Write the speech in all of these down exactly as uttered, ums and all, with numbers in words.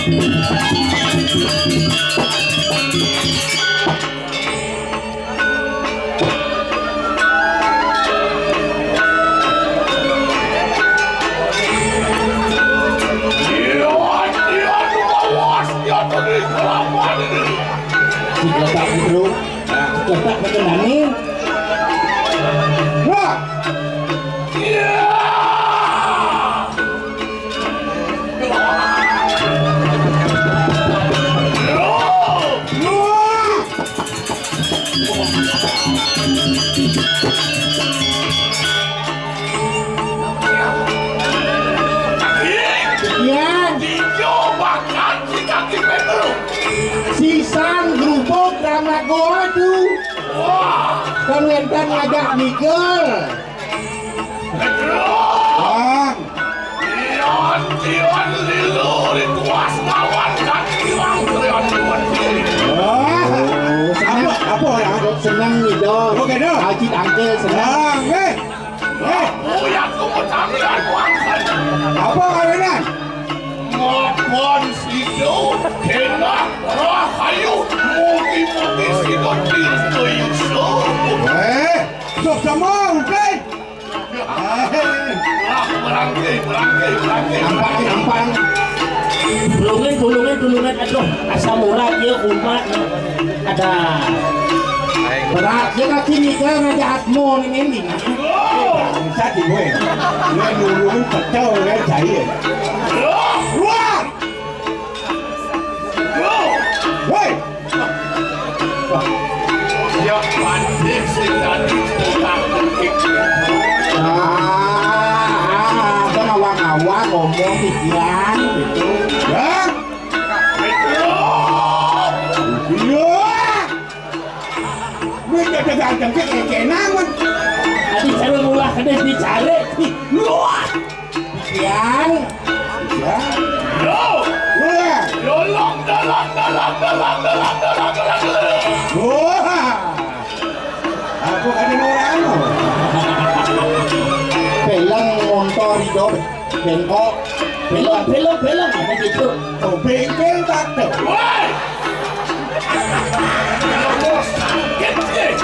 Si Gletak Bro. Nah, Gletak Bro nani. Wah. Yan. Sisan grubuk karena godu. Kan wénten ngajak nigel. Bang. Ion, ion, lilu, rituas, lawan, kaki, lang, trion, kuat, kiri. Wah. Apa, apa ya? Seneng nih, Dor. Oke, Dor. Haji Tangkil seneng. Bang, eh. Eh. Uya, tunggu tangan, Bang. Apa kawinan? Mapan sido, kena, rahayu, mugi-mugi sido tirta yusa. Eh, sok sama, oke. Lah, berangke, berangke, berangke. Gampang, gampang. Tulungin, tulungin, tulungin. Aduh, asam urat ya, umat. Ada. Berat ya, kaki nika ngajak atmo ini, ini. Bisa di gue. Gue dulu pecel, gue jahil. Wah! Woi! Ya, pantes sing tadi tukang ketik. Ah, ah, apa ngawang-ngawang ngomong pikiran gitu. Hah? Iya. Wih, ganteng-ganteng, kayak, kayak namun. Tadi saya mulai ada dicari. Wah! Pikiran. Ya. Yo. Wah. Dolong, dolong, dolong, dolong, dolong, dolong, dolong, dolong. Wah. Aku ada orang anu. Peleng montor hidup, bengkok. Peleng, peleng, peleng, apa gitu? Oh, bengkel tak ada. Woi.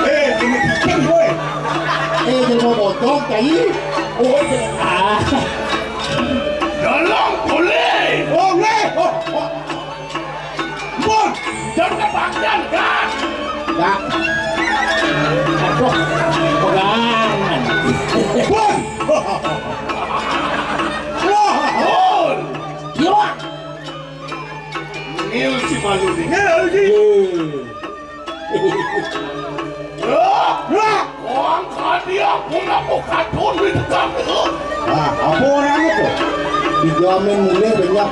Eh, kena bikin, woi. Eh, jangan mau bocor, kai. Oh, ah. Tolong pulih. Oh, nggih. Oh, oh. Pun, jangan kebagian, kan? Enggak. Aduh, pegangan. Pun. Wah. Pun. Iya, Pak. Ngil si malu ni. Ngil si. Wah. Wah. Orang kadia pun aku katun di dekat tu. Ah, apa orang itu? Dijamin mulai banyak.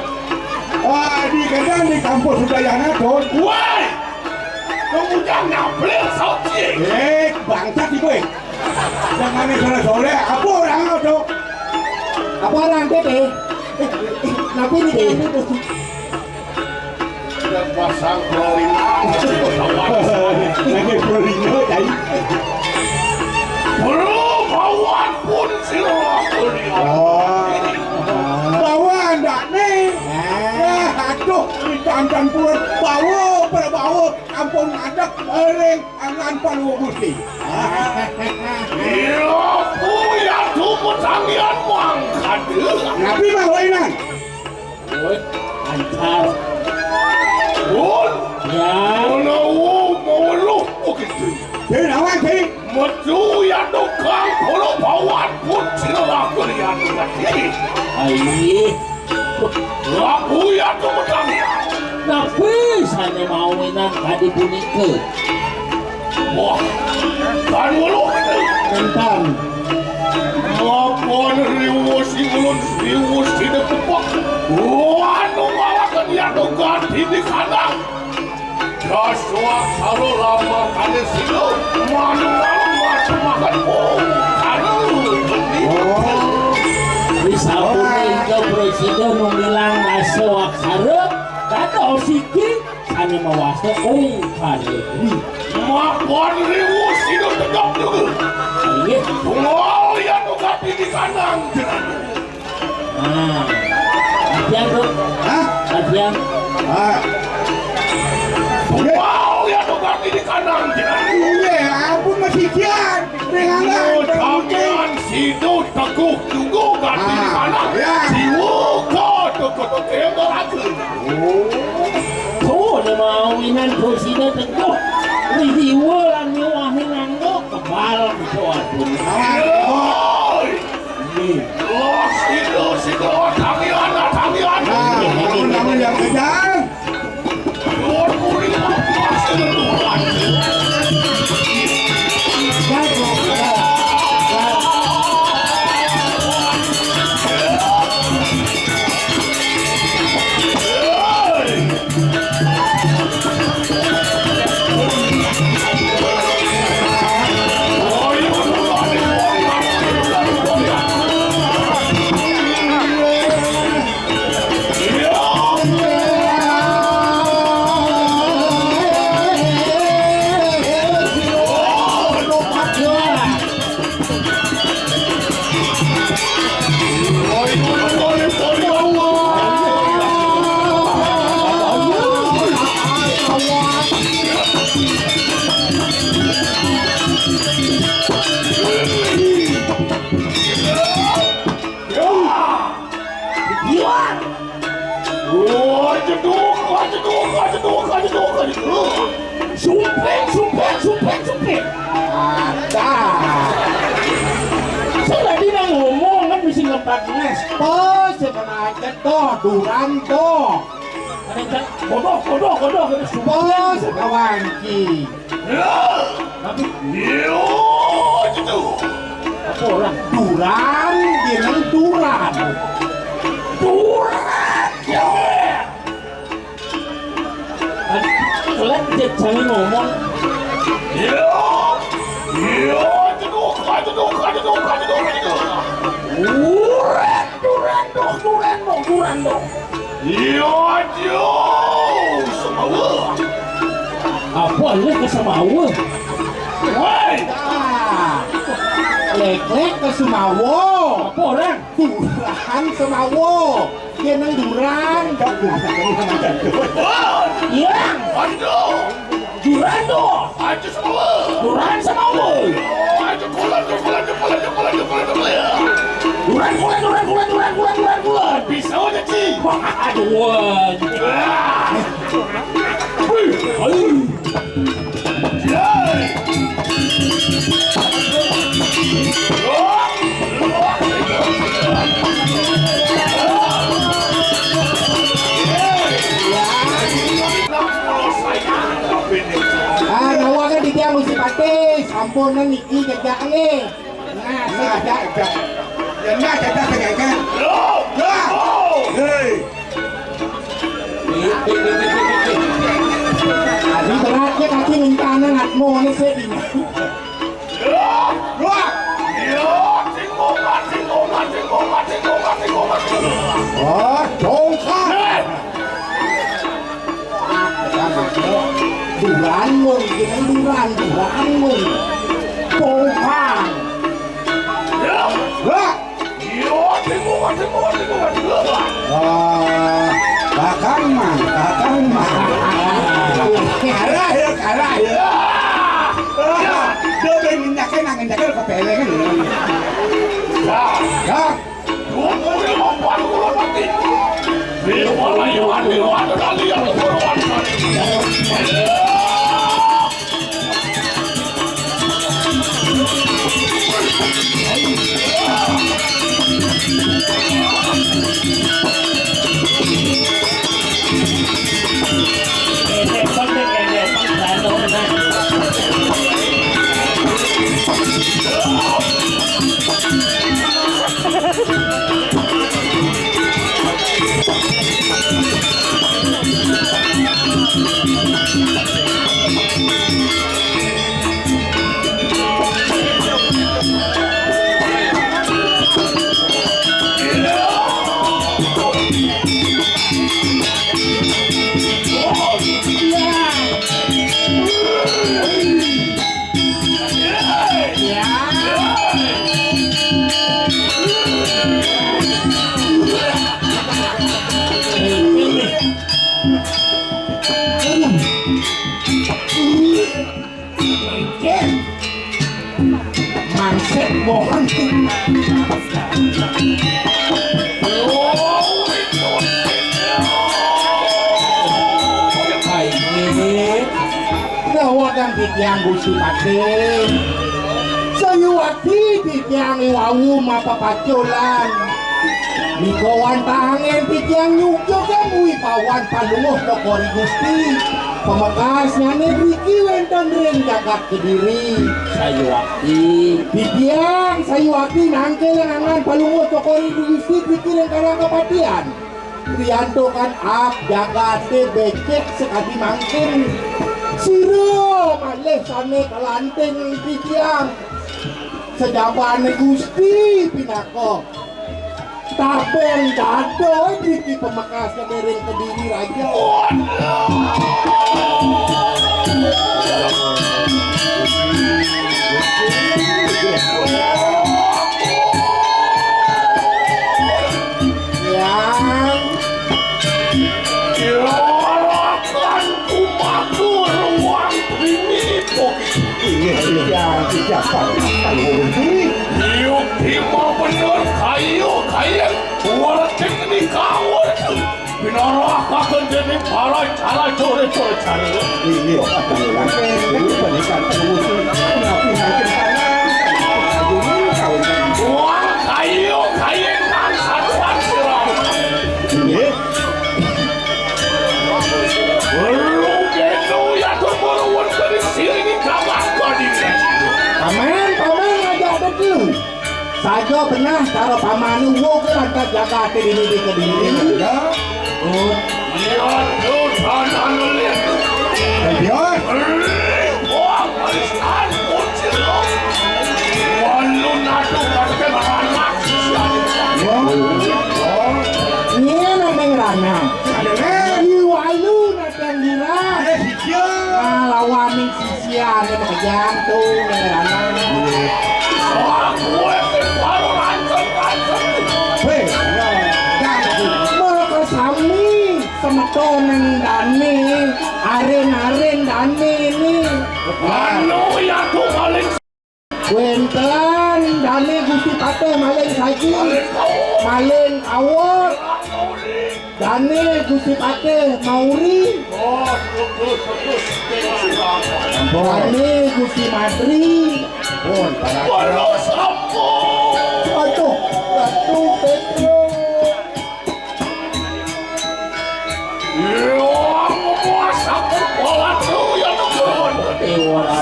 Wah, di kadang di kampus Udayana, Don. Woi. Kamu jangan nampil sauci. Eh, bangsat iku, eh. Jangan ini soleh-soleh. Apa orang itu? Apa orang itu, eh? Kenapa ini, eh? Pasang Florina. Lagi Florina, tai. Bro, bawaan pun sira Florina. Oh. Bawaan ndak nih? Ah. Ya, aduh, ditantan pun. Bawa, pada bawa. Ampun, ngadeg, ering, angan, palu, Gusti. Ira, puya, tumut, angian, mangkade. Nabi, Bang Wainan. Woi, lancar. Pun. Ya. Menawa mawelu begitu. Dinawan, Ki. Metu ya tukang kula bawan pun sira kaliyan mati. Aih. Laku ya tumedang ya. Napi sane mawinan kadi punika? Wah, kan weluh itu. Nenten. Mapan riwus ulun riwus tidak tepuk. Wanu ngalaken yanu gadi di kandang. Joshua karo lama kali silo. Manu malu macam makan. Oh, karo. Oh. Di sampune ika presiden memilang rasa aksara, kata osiki. Ane mawasta ungkara. Mapan riwu sida tegap juga. Inggih. Tunggal ya tukati di kandang. Nah. Latihan, Bro. Hah? Siang. Ah. Wow, ya tuh berarti di kanan. Iya, ampun, masih kian. Ning angga. Oh, sampean sido teguh juga berarti di kanan. Ya. Siwuka teguh teguh yang berarti. Oh. Tuh, mau inan posisinya teguh. Ridiwa lan nyuwahi nganggo kebal gitu, aduh. Awas. Woi. Los, los, los, tangian, tangian. Nah, namun, namun yang kejar. Los, kuning, los, los, los. Iya. Wah, jeduk, wah, jeduk, wah, jeduk, wah, jeduk, wah, jeduk. Sumping, sumping, sumping, sumping. Ada. Sing tadi nang ngomong kan mesti ngempat nges. Oh, sebenarnya toh, duran toh. Ada yang cak, bodoh, bodoh, bodoh, bodoh. Oh, suka wanci. Tapi yo, gitu. Apa orang? Duran, jeneng Duran. Duran, ya. Kan kelek dia jangan ngomong. Yo, yo, jeduk, jeduk, jeduk, jeduk, jeduk. Duran, Duran, dok, Duran, dok, Duran, dok. Iya, iya. Semawa. Apa lu ke Semawa? Woi. Ah. Lek-lek ke Semawa. Apa orang? Duran Semawa. Dia nang Duran. Iya. Aduh. Duran tuh. Aja semua. Duran sama gue. Aja kulan, kulan, kulan, kulan, kulan, kulan. Duran kulan, duran kulan, duran kulan, duran kulan. Bisa aja, Ci. Wah, aduh, wah. Ah. Wih, aduh. Yay. Ah, nawa kan di dia mesti patis. Ampunan niki jejak nih. Nah, sing ada. Ya, enggak ada, enggak ada, enggak ada. Loh! Loh! Hei. Ini beratnya kaki ningkanan atmu ini sih. Loh! Loh! Iya, singgungan, singgungan, singgungan, singgungan, singgungan. Oh, dongkak. Hei! Duran mun, jeneng Duran, Duran mun. Pompang. Wah. Iya, tikungan, tikungan, tikungan. Wah, Kakang Mang, Kakang Mang. Kalah ya, kalah ya. Ya. Dia pengen nyakin, angin nyakin, kepelengan. Ya. Ya. Titiang Gusti Patih. Sayuwakti titiang i wau mapapaculan. Nika wantahang titiang nyujugang wibawan Palungguh Cokor I Gusti. Pamekasnyané driki wénten ring jagat Kediri. Sayuwakti. Titiang sayuwakti nangkil angan Palungguh Cokor I Gusti driki ring Karang Kapatihan. Riantukan ap jagaté becik sakadi mangkin. Sira malih sané kalanting titiang. Sajabané Gusti pinaka tabeng dada driki pamekasnyané ring Kediri Raja. Yang Jarakan kumatur wang ini bukit. Iya, iya. Ya, siapa? Yuk, ima bener kayu, kayu. Warcik ini kawat. Pinarakaken dening para cara jore-jore jare. Iya, iya. Ini balikan pengusul. Napi naikin tanah. Wang kayu, kayu nang satuan sirah. Iya. Weru kenu yatur mara wonten ing siring kabah kadine. Paman, paman, aja ada dulu. Saja benah cara paman uwuh ke lantas jagaté dini di kediri. Ya. Oh. Yatur tanah nulis. Ayo. Wah, Kristan, kucil. Walu natu kakek anak. Wah. Iya, nang rana. Ada, eh. Iya, walu natu Kang Dira. Ada sisya. Nah, lawaning sisyané makejang to, nang rana. Wah, kowe sing baru rancen-rancen. Hei, ya, ya. Maka sami semetoning dané, arin-arin dané né. Anu ya tuh paling Wénten dané Gusti Patih Maling Saji, Maling Kawat, dané Gusti Patih Mauri, dané Gusti Madri. Aduh, Ratu Petro.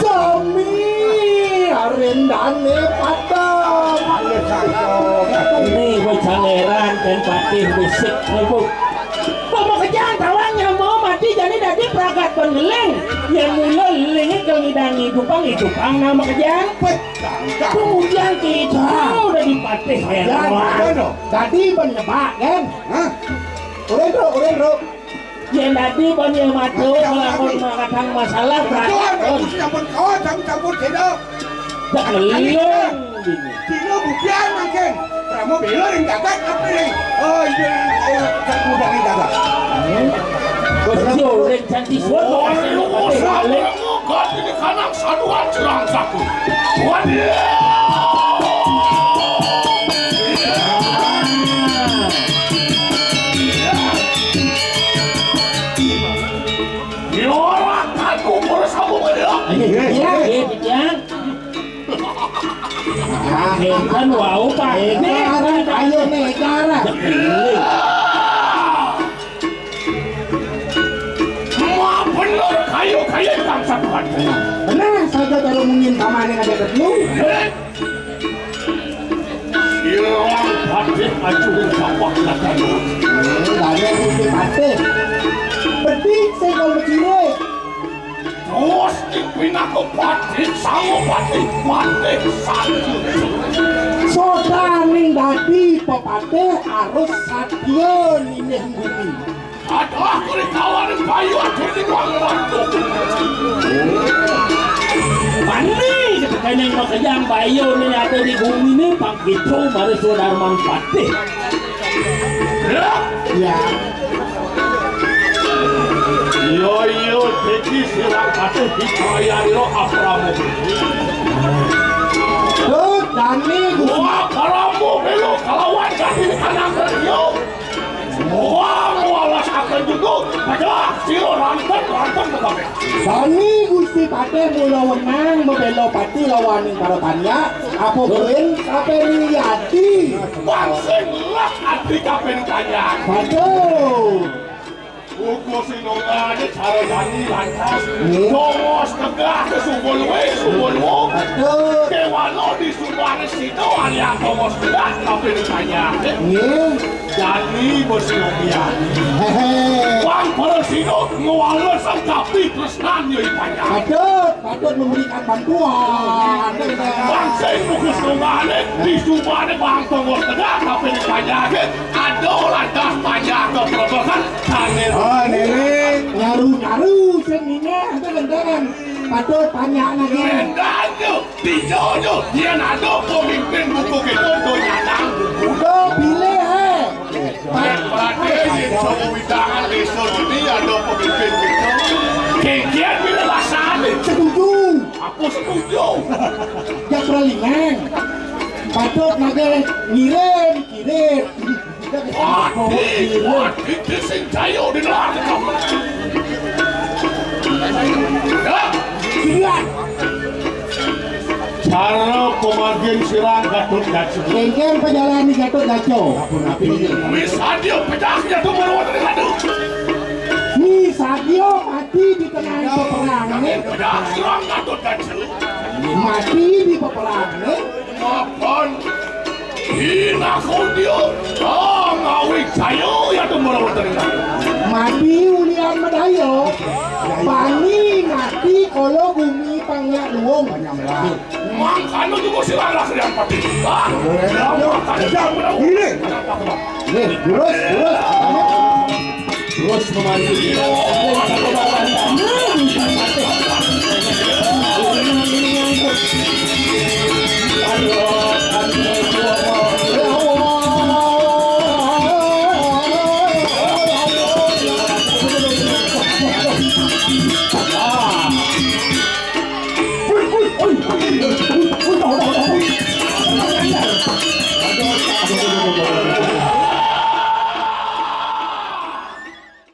Sami arendané patah. Nih, bocah ngeran dan patih bisik, ibu. Pamakejang tawang nyama mati jani dadi pragat pangeling. Yén mula lingit kang ngidang idupang, idupang nama kejang. Kemudian kita udah dipatih, ya. Dadi penyebab, kan? Hah? Urin, Ruk, urin, Ruk. Yén dadi ban ya matu, ngelamun makatang masalah, betul, betul, campur kawan, campur, campur, tidak. Tak ngelung. Dina bukian makin. Rama bela ring jagat, apa ring? Oh, iya, iya, tak mudah ring jagat. Betul, ring cantik suara. Oh, lu usah Gat ini kanak saduan jerang saku. Waduh. Yorak aku bersama dia. Iya, iya, iya. Kan wau, Pak. Ayo, nih, cara. Wah, bener kayu-kayu bangsat Patih. Bener saja kalau mungkin paman yang ada ketemu. Silang Patih maju ke sawah katanya. Banyak itu Patih. Pedih saya kalau kiri. Terus dipindah ke Patih, sama Patih, Patih satu. Sodaning dadi pepatih harus satya nining bumi. Adalah kulit tawar bayu atur di ruang waktu. Mandi ketekannya makejang bayu ini ada di bumi ini pangkitru maris Darman Patih. Ya. Ya. Iya, iya, dadi sirang Patih dicayaira apramu. Duh, dami Gusti. Wah, apramu belo kalawan dadi anak kerja. Wah, mualas akan juga. Pada sira ranten, ranten. Sami Gusti Patih mula wenang mabéla pati lawaning para panjak, apa buin kaping yadi. Bangsa ngelak ati kaping panjak. Aduh. Buku sinungané cara jani lantas. Nggih. Tongos tegah ke sumber luwih, sumber luwih. Aduh. Kéwala di sumber situ ada tongos tegah kaping panjak. Nggih. Jani bos Yogi. Hehe. Bang Palestina ngwales tapi tresnan yo panjang. Patut, patut memberikan bantuan. Bang sing bungkus nungane di sumane bang tongos tegak tapi dipanjake. Aduh lantas panjang ke perobohan. Tane. Oh, nene. Nyaru-nyaru sing nene ada lendangan. Patut panjang lagi. Lendangan. Dijojo, yén ada pemimpin buku kita, do nyandang buku. Udah pilih, eh. Yén berarti, yén semua widangan desa ini ada pemimpin kita. Kikian bila rasane. Setuju. Aku setuju. Jak pralingan. Patut nage ngirim, kirim. Wah, wah, iki sing jayo di luar. Ya. Iya. Cara pemagin sirah Gatut Kaca. Kéngkén pejalan di Gatut Kaca. Wis adya pecah jatuh marwata di Gatut. Wis adya mati di tengah peperangan. Pecah sirah Gatut Kaca. Mati di peperangan. Mapan. Ina kodio. Ngawi jayo ya tuh marwata di Gatut. Mati ulian medaya. Bani mati kala bumi pangyak luwung. Mangkana juga sirah lah yang pati. Ah, ini. Ini, terus, terus. Terus memanggil.